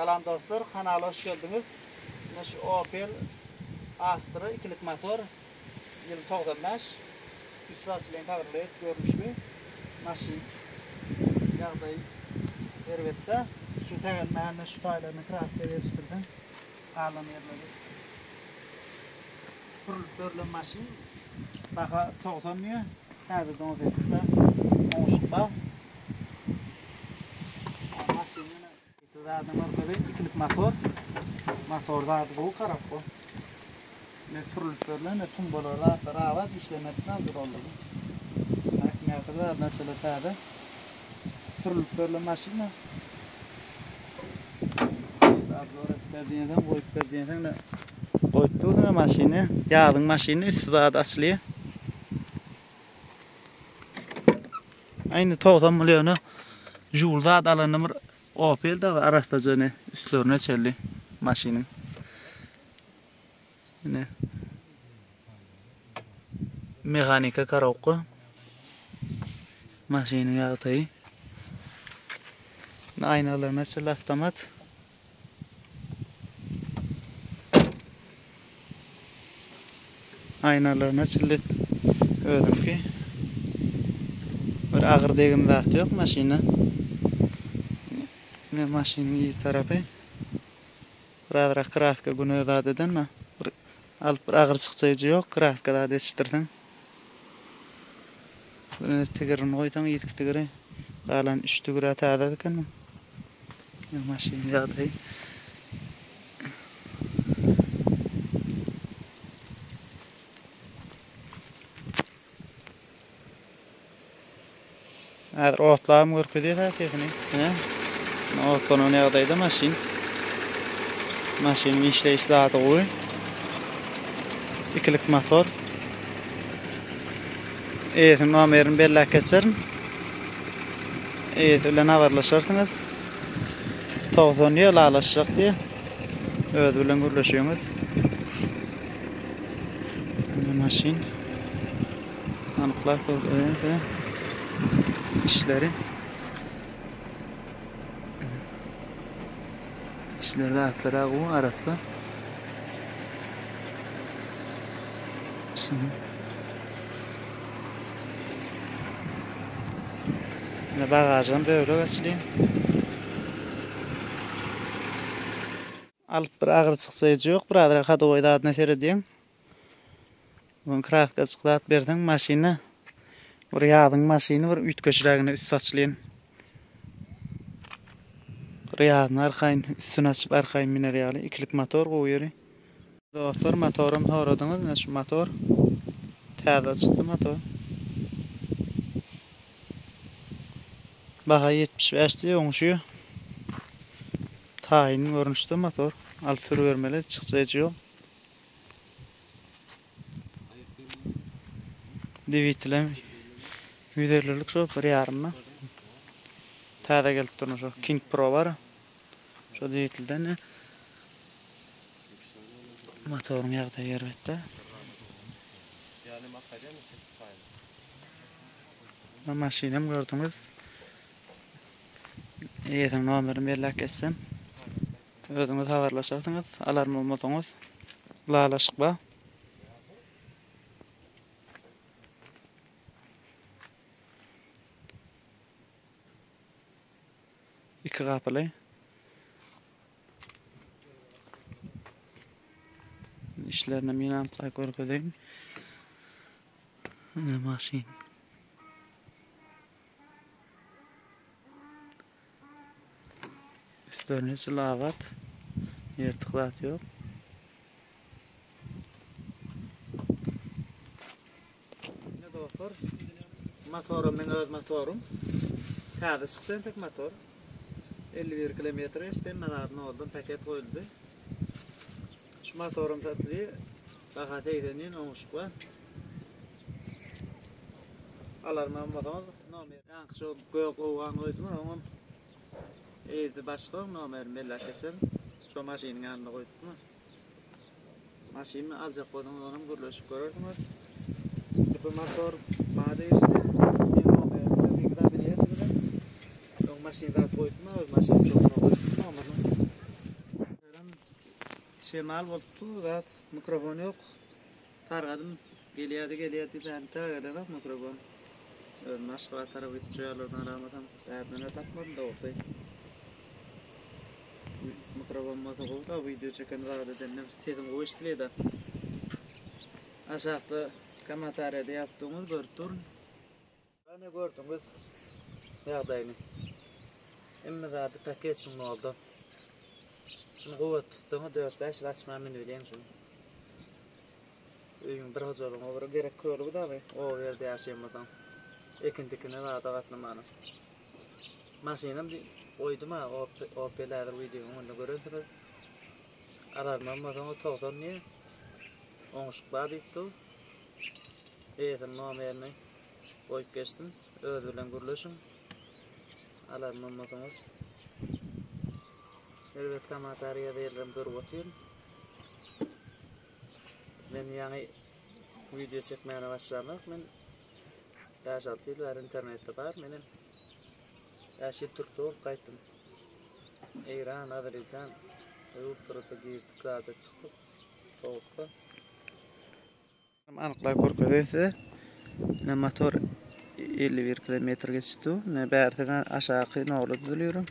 Salam dostlar, kanala hoş geldiňiz. Mine şu Opel Astra ikilik motor, ýyly 95. Üsti açylan kabriolet görnüşli maşyn. Ýagdaýy erbetde. Şu sähelmände şu taýlaryny kraska berişdirdim. Galan ýerleri sürülip berlen maşyn. Baha 90 diýýär. Häzirden 18-de oňuşyk bar. Maşyn ýene zadyny görkezeyim. Ikilik motor. Motor zady gowy karapko. Ne sürülip berlen, ne tumbalar zatlar abat işlemek nazar oldu. Akkumulýator zady naçala täze. Sürülip berlen maşyn. Obzor edip ber diýseň, goýup ber diýseň de goýup dursun maşyny. Ýazyň maşyny üsti zady açylýar. Aýny 90 milliona Jul zat alanda bir Opel dagy arassaja ne üstlerine çeldi maşynyň. Ine. Mehanika korobka. Maşynyň ýagdaýy. Aýnalaryna çeldi avtomat. Aýnalaryna çilli özüňki. Bir agyr degim zat ýok maşyna. Ine maşynyň yz tarapy. Birazrak kraska güne zat edenmi? Bir alyp bir agyr çykjaýjy ýok. Kraska zat etişdirseň. Bir tigirini goýsaň yzky tigiri. Galan 3 tigir täze eken. Maşynyň ýagdaýy. Häzir otlagym görkezýär häsiýetini. Ine. Otlanan ýagdaýda maşyn. Maşynyň işleýiş zady gowy. Ikilik motor. Eýesiniň nomerini belläp geçerin. Eýesi bilen habarlaşarsyňyz. 90 ýyl alaşjak diýe. Özi bilen gürleşiňiz. Ine maşyn. Anyklap görkezýän işleri. İşleri zatlar gowy arassa. Şunu. Ine bagajam bölek açylýar. Alyp bir agyr çyksaýjy ýok, birazrak hadowoý zadyna seredýäň. Bugün kraskajyk zat berseň maşyna bir ýazyň maşyny bir üýtgeşrägine üsti açylýan. Bir ýazyny arkaýyn üstüni açyp arkaýyn miner ýaly ikilik motor gowy ýeri. Dostlar motoram soradyňyz ine şu motor. Täze çykdy motor. Baha 75 diýip oňuşýar. Taýyn görnüşde motor. Alyp sürübermeli, çykjaýjy ýok. Dwitelem 150-lik şo bir ýarymda. Täze gelip durun şo King Pro bar. Şo dwitelden motoryň ýagdaýy erbetde. Maşynam gördüňiz. Eýesiniň nomerini belläp geçsem. Özüňiz habarlaşarsyňyz. Alarm bolmasaňyz ylalaşyk bar. Iki gapyly. Işlerini men anyklap görkezeyim. Ine maşyn. Üstlerine hiç lagat. Ýyrtyk zat ýok. Ine dostlar, motorum meň öz motorum. Täze çykdy entek motor. 51 kilometr geçdi, hemme zady noldan paket goýuldy. Şu motorum satylýar. Baha 80 ýen oňuşyk bar. Alarman bolsaňyz nomer. Ýaňky şu gök owgan goýdum, oňam eýesi başga nomerini belläp geçerin. Şo maşynyň ýanynda goýupdym. Maşynyny aljak bolsaňyz onam gürleşip görersiňiz. Bu motor maňa degişli. Men nomerini özüňiz-ä bilýärsiňiz. Öň maşyn zat goýupdym, öz maşynym şoňa goýupdym nomerini. Şemal bolupdy zat mikrofon ýok. Sargadym gelýärdi gelýärdi diýip entäk gelenok mikrofon. Özüm Aşgabat tarapa gidip şu ýerlerden aramasam bärden-ä tapmadym dogrusy. Mikrofon bolsa gowy-da wideo çeken zat edenden sesiň gowy eşidilýär-de. Aşakda kommentariýada ýazyp durňyz görüp durun. Ine gördüňiz ýagdaýyny. Hemme zady paket şuň nolda. Şuny gowy tutsaňyz 4-5 ýyl açman münübilýäň şuny. Öýüň bir hojalygyňa bir gerek kölügi dagy oba ýerde ýaşaýan bolsaň. Ekin tikine zada gatnamana. Maşynam goýdum ha Opel häzir wideoň öňünde görensiňiz. Alarmam bolsaňyz 90 diýýär. Oňuşyk bar diýip dur. Eýesiniň nomerini goýup geçdim. Özi bilen gürleşiň. Alarm bolmasaňyz. Erbet komentariýa ýazýanlaram görüp otyryn. Men ýaňy wideo çekmäne başlamak. Men 5-6 ýyl bäri internetde bar. Menem 5 ýyl türkde bolup gaýtdym. Eýran, Azerbaýjan ýurtlara-da girdik, zada çykdyk. Sowukda. Anyklap görkezeýin size. Ine motor 51 kilometr geçdi. Ine bärsine aşaky nola düzülýär.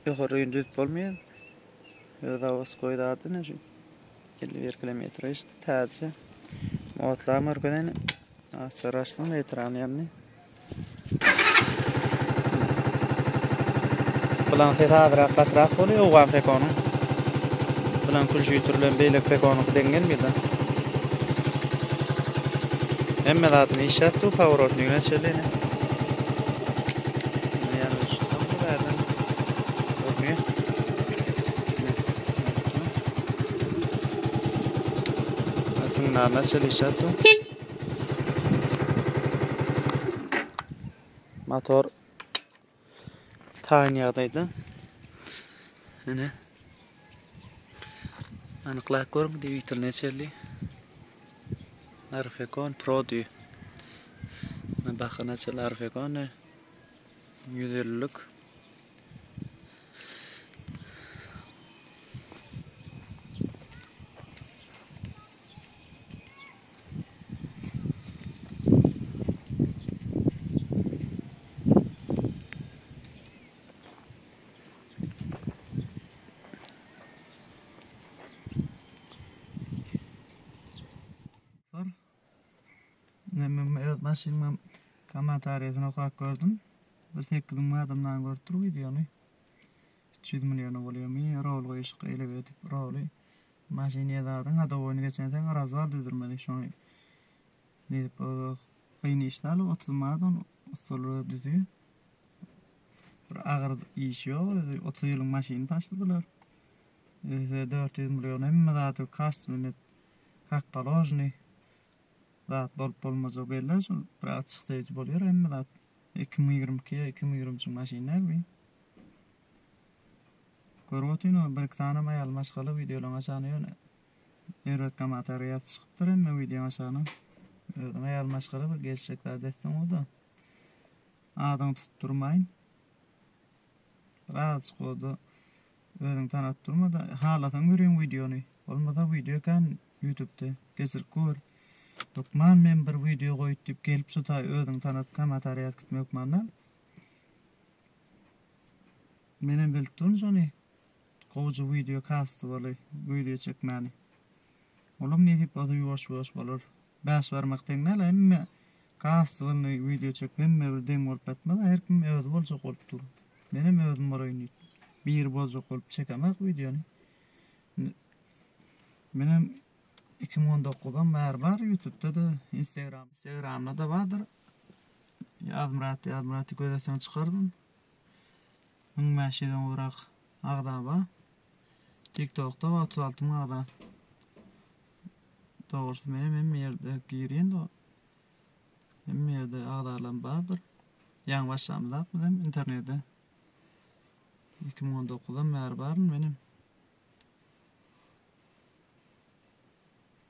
Ýokary düzüp bolmaýar. Öz zawoskoý zady ine şu 51 kilometr geçdi. Täze. Otlam görkezeýin. Açar açsyn ekrany ýanyny. Bulan sesi azrak gatyrak bolýar owgan fekonyň. Bulan külşüýtür bilen beýleki fekonyňky deň gelmeýär. Hemme zadyny işläp dur, poworotnigine çenli ine. Ýa-da şu bärden görünýär. Signalına çenli işläp dur. Motor taýyn ýagdaýda. Ine. Anyklap görüň dewiteline çenli. Arfekon Pro diýip. Bakyna çenli Arfekon 150-lik. Men öz maşynymam kommentariýasyny okap gördüm. Bir 8000 adamdan görüp dur wideony. 300 milliona bolýarmy? Rol goýuşyk eýle edip roly Maşyn ýezadyň hadowoýny geçenseň razwal düzdürmeli şony diýip kyn iş däl 30 manat ony ussalar düzýär. Bir agyr iş ýok özi 30 ýylyň maşyny paşdy bular. Özi 400 million hemme zady kaçtwny kak položny zat bolup bolmajak belli şol biraz çykdaýjy bolýar hemme zat 2022 ýa 2023 maşyn däl bu. Görüp otyryn o bir iki sanam aýal maşgala wideolaryň aşagyna ýöne erbet komentariýa ýazyp çykypdyr hemme wideoň aşagyna. Özüň aýal maşgala bir gelişjek zat etseň o-da. Adyňy tutdurmaýyn. Bir azajyk o-da özüňi tanatyp durma-da halasaň görýän wideony. Bolmasa wideo kän ýutubda geçirip gör. Hökman men bir wideo goýut diýip gelip şu taý özüňi tanatyp komentariýa ýazyp gitmek hökman däl. Menem bilip durun şony. Gowja wideo kastywaly wideo çekmäni. Olam nesip bolsa ýuwaş ýuwaş bolar. Bäş barmak deň däl hemme kastywaly wideo çekip hemme bir deň bolup ýatmaz her kim özi boljak bolup dur. Menem özüm bolaýyn diýip biri boljak bolup çekemak wideony. Menem 2019-dan bäri bar YouTube'da-da, Instagram, Instagramda-da bardyr. Ýazmyrat, Ýazmyraty göz çykardym. 1500 gowrak agza bar. TikTokda bar 36 müň agza. Dogrusy menem hemme ýerde girýän de hemme ýerde agzalarym bardyr. Ýaňy başlamyzak biz hem internete. 2019-dan bäri baryn menem.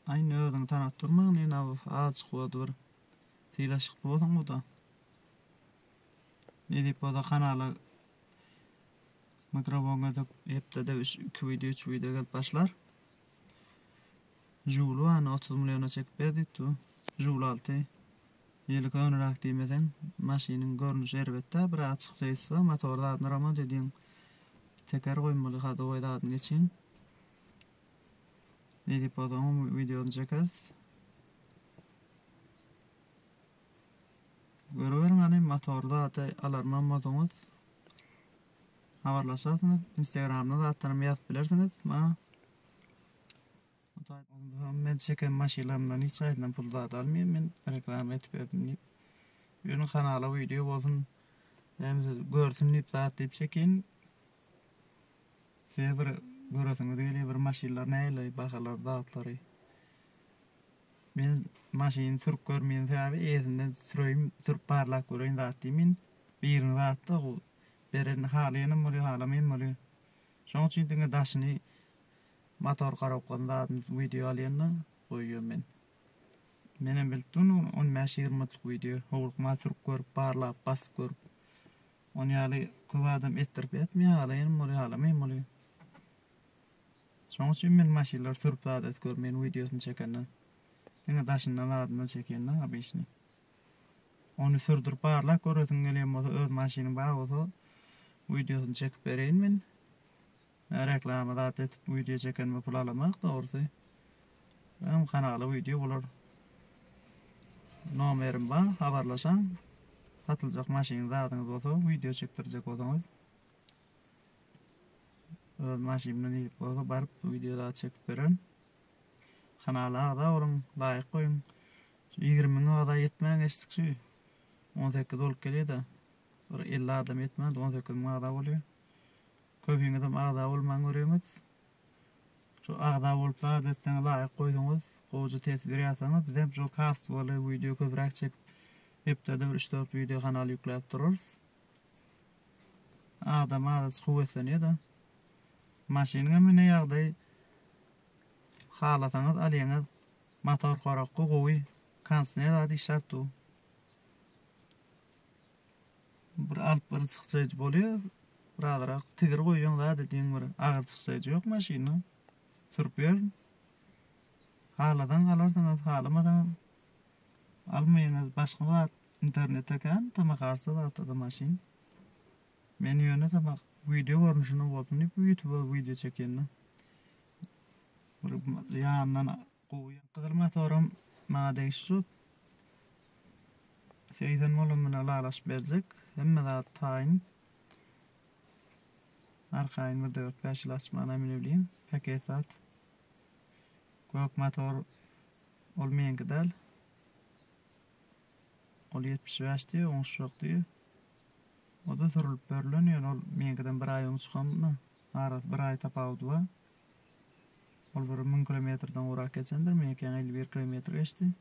Aýny özüňi tanatyp durmaň, ine azajyk boldy bir sylaşykly bolsaň bu-da. Nesip bolsa kanala 1000. Mikrofon gezek hepdede 3 2 wideo 3 wideo gelip başlar. Žiguli bar 30 milliona çekip ber diýipdi. Žiguli 6. Ýyly köneräk diýmeseň, maşynyň görnüşi erbet-dä, bir az çykjaýyşsa, motor zadyny remont ediň, teker goýmaly, hadowoý zadyny geçiň. Nesip bolsa onuň wideosyny çekeris. Görüberiň hany motor zady alarman bolsaňyz habarlaşarsyňyz. Instagramda zatlarymy ýazyp bilersiňiz maňa. Men çeken maşynlarymdan hiç haýsyndan pul zat almaýan men reklama edip berdim diýip. Ýöne kanala wideo bolsun, näme görsün diýip zat diýip çekin. Size bir göresiňiz gelýär bir maşynlar nähili bahalar zatlary. Men maşyny sürüp görmeýän sebäbi eýesinden süreýin, sürüp barlap göreýin zat diýmeýin. Birini zatda beren halaýanam bolýar, halamaýan bolýar. Şonuň üçin diňe daşyny Motor garokgaň zadyny wideo alýanda goýýan men. Menem bilip durun 15-20 minutlyk wideo howlukman sürüp görüp barlap basyp görüp. Ony ýaly köp adam etdirip ýatmaýar halaýanam bolýar halamaýan bolýar. Şonuň üçin men maşynlary sürüp zat edip görmeýän wideosyny çekende. Diňe daşyndan zadyndan çekýän-de obyçny. Ony sürdürip barlap göresiň gelýän bolsa öz maşynyň bar bolsa wideosyny çekip bereýin men. Reklama zat edip wideo çekenime pul alamak dogrusy. Hem kanala wideo bolar. Nomerim bar, habarlaşaň. Satyljak maşyn zadyňyz bolsa, wideo çekdirjek bolsaňyz. Öz maşynymda nesip bolsa baryp wideo zat çekip bererin. Kanala agza boluň, laýk goýuň. Şu 20 müň agza ýetmän geçdik şu. 18 bolup gelýär-de. Bir 50 adam ýetmän 18 müň agza bolýar. Köpüňizem agza bolman görýäňiz. Şu agza bolup zat etseňiz laýk goýsaňyz gowja teswir ýazsaňyz bizem şu kastwaly wideo köpräk çekip hepdede bir 3-4 wideo kanala ýükläp durarys. Adam azajyk höweslenýär-de. Maşynyňam ine ýagdaý halasaňyz alýaňyz. Motor korokgy gowy. Kondisioner zat işläp dur. Bir alyp bir çykjaýjy bolýar. Bir azrak tigir goýýaň zat edýäň bir agyr çykjaýjy ýok maşynda. Sürüp ýör. Halasaň alarsyňyz, halamasaňyz almaýyňyz. Başga zat internetde kän tamakarça zatda maşyn. Men ýöne tamak wideo görnüşinde bolsun diýip YouTube-a wideo çekýän. Bir ýandan gowy gyzyl motoram maňa degişli. 80 bolan bilen ylalaşyp berjek. Hemme zat taýyn. Arkaýyn bir 4-5 ýyl açmana münebilýän. Paket zat. Gök motor ol meňki däl. Ol 75 diýýär, oňuşjak diýýär. O-da sürülip berlen, ýöne ol meňkiden bir aý öň çykan, arasy bir aý tapawudy bar. Ol bir 1000 kilometrden gowrak geçendir, meňki ýaňy 51 kilometr geçdi.